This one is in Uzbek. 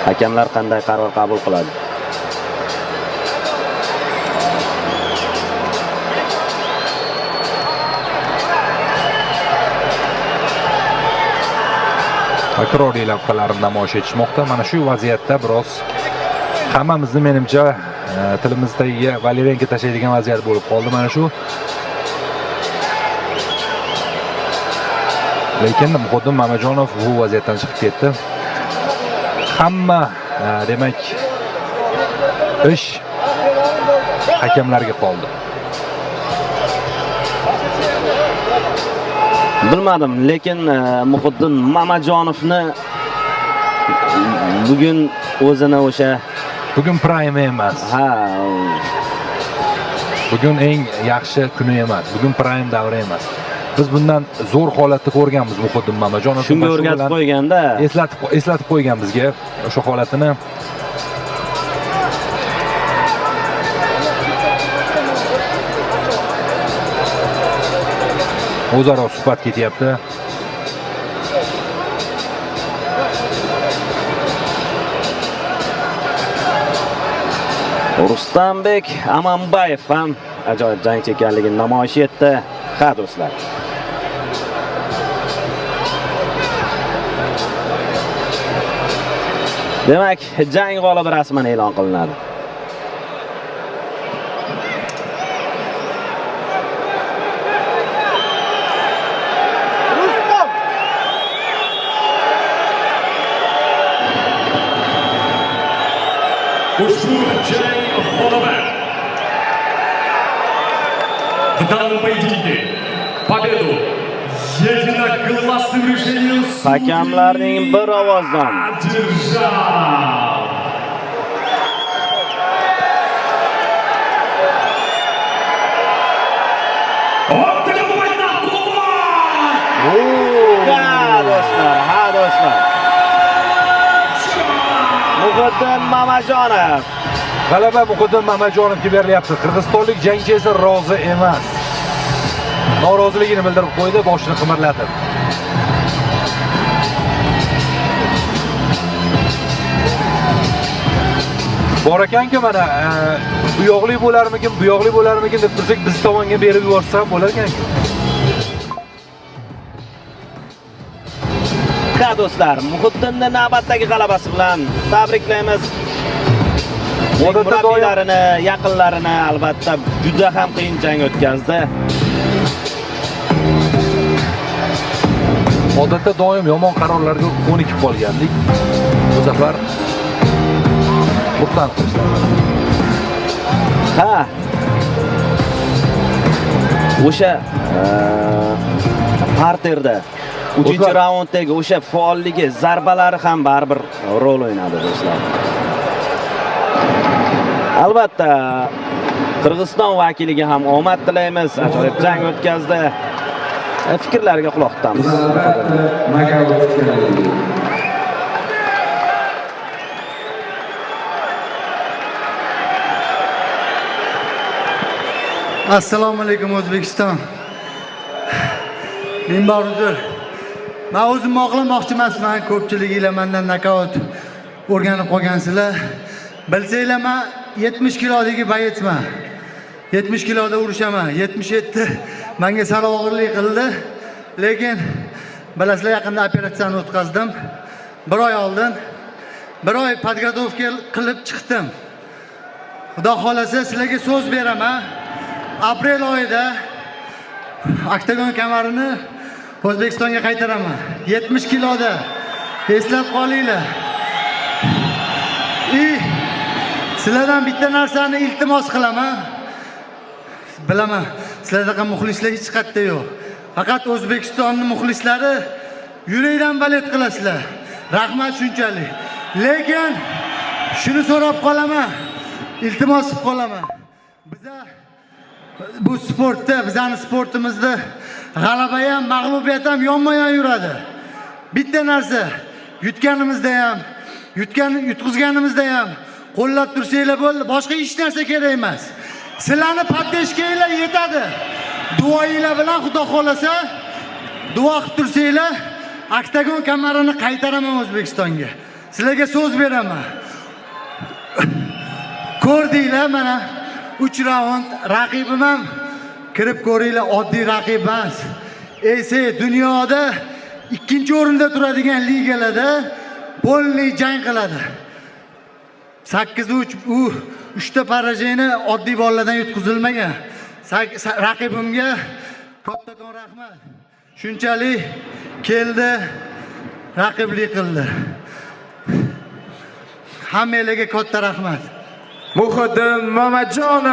Hakamlar qanday qaror qabul qiladi? Takroriy lavhalarni namoyish etishmoqda. Mana shu vaziyatda biroz hammamizni, menimcha, tilimiz tagiga валерьянка tashlaydigan vaziyat bo'lib qoldi mana shu. Lekin Muhiddin Mamajonov bu vaziyatdan chiqib ketdi. Hamma, demak, ish hakamlarga qoldi. Bilmadim, lekin Muhiddin Mamajonovni bugun o'zini o'sha Bugun prime emas. Ha. Bugun eng yaxshi kuni emas. Bugun prime davri emas. Biz bundan zo'r holatni ko'rganmiz Muhiddin Mamajonov. Shunga o'rgatib qo'yganda. Eslatib qo'ygan bizga o'sha holatini. O'zaro suhbat ketyapti. Rustambek Amanbayev ham ajoyib jangchi ekanligini namoyish etdi. Ha, do'stlar. Demak, jang g'olibi rasman e'lon qilinadi. Rustam! Ushbu jang g'olibi. В данном поединке победу единогласным решением Hakamlarning bir ovozdan одержал Октагон Война Кубань! Ha, do'stlar, ha, do'stlar. Muhiddin Mamajonov. G'alaba Muhiddin Mamajonovga berilyapti. Qirg'izistonlik jangchi esa rozi emas. Noroziligini bildirib qo'ydi, boshini qimirlatib. Bor ekanku mana, u yoqli bo'larmikin, bu yoqli bo'larmikin deb tursak, biz tomonga berib yuborsa ham bo'lar ekanku. Ha, do'stlar, Muhiddinni navbatdagi g'alabasi bilan tabriklaymiz. Odatda doim Murabbiylarini, yaqinlarini, albatta juda ham qiyin jang o'tkazdi. Odatda doim yomon qarorlarga ko'nikib qolgandik. Bu safar xursand qilishdi. Ha. O'sha parterda 3 Do'stlar- raunddagi o'sha faolligi, zarbalari ham baribir rol o'ynadi, do'stlar. Albatta, Qirg'iziston vakiliga ham omad tilaymiz. Ajoyib jang o'tkazdi. Fikrlariga quloq tutamiz. Albatta, nokaut kutganligi. Assalomu alaykum, O'zbekiston. Ming bor uzr. Men o'zimni oqlamoqchi emasman. Ko'pchiliginglar mendan nokaut o'rganib qolgansizlar. Bilsanglar, men 70 kilodagi боец man. 70 kiloda urushaman. 77 menga sal og'irlik qildi. Lekin bilasizlar, yaqinda operatsiyani o'tkazdim. Bir oy oldin. Bir oy подготовка qilib chiqdim. Xudo xolasa, sizlarga so'z beraman. Aprel oyida oktagon kamarini O'zbekistonga qaytaraman. 70 kiloda. Eslab qolinglar. И sizlardan bitta narsani iltimos qilaman. Bilaman, sizlardaqa muxlislar hech qayerda yo'q. Faqat O'zbekistonning muxlislari yurakdan болеть qilasizlar. Rahmat shunchalik. Lekin shuni so'rab qolaman. Iltimos qilib qolaman. Biza bu sportda, bizani sportimizda g'alaba ham, mag'lubiyat ham yonma-yon yuradi. Bitta narsa, yutganimizda ham, yutqizganimizda ham qo'llab tursanglar bo'ldi, boshqa hech narsa kerak emas. Sizlarni поддержка nglar yetadi. Duoinglar bilan, Xudo xolasa, duo qilib tursanglar, oktagon kamarini qaytaraman O'zbekistonga. Sizlarga so'z beraman. Ko'rdinglar, mana 3 raund raqibim ham, kirib ko'ringlar, oddiy raqib emas. Ese dunyoda ikkinchi o'rinda turadigan ligalarda полный jang qiladi. 8-3, u 3 ta поражение oddiy bolalardan yutqizilmagan. Raqibimga kattakon rahmat. Shunchalik keldi, raqiblik qildi. Hammanglarga katta rahmat. Muhiddin Mamajonov.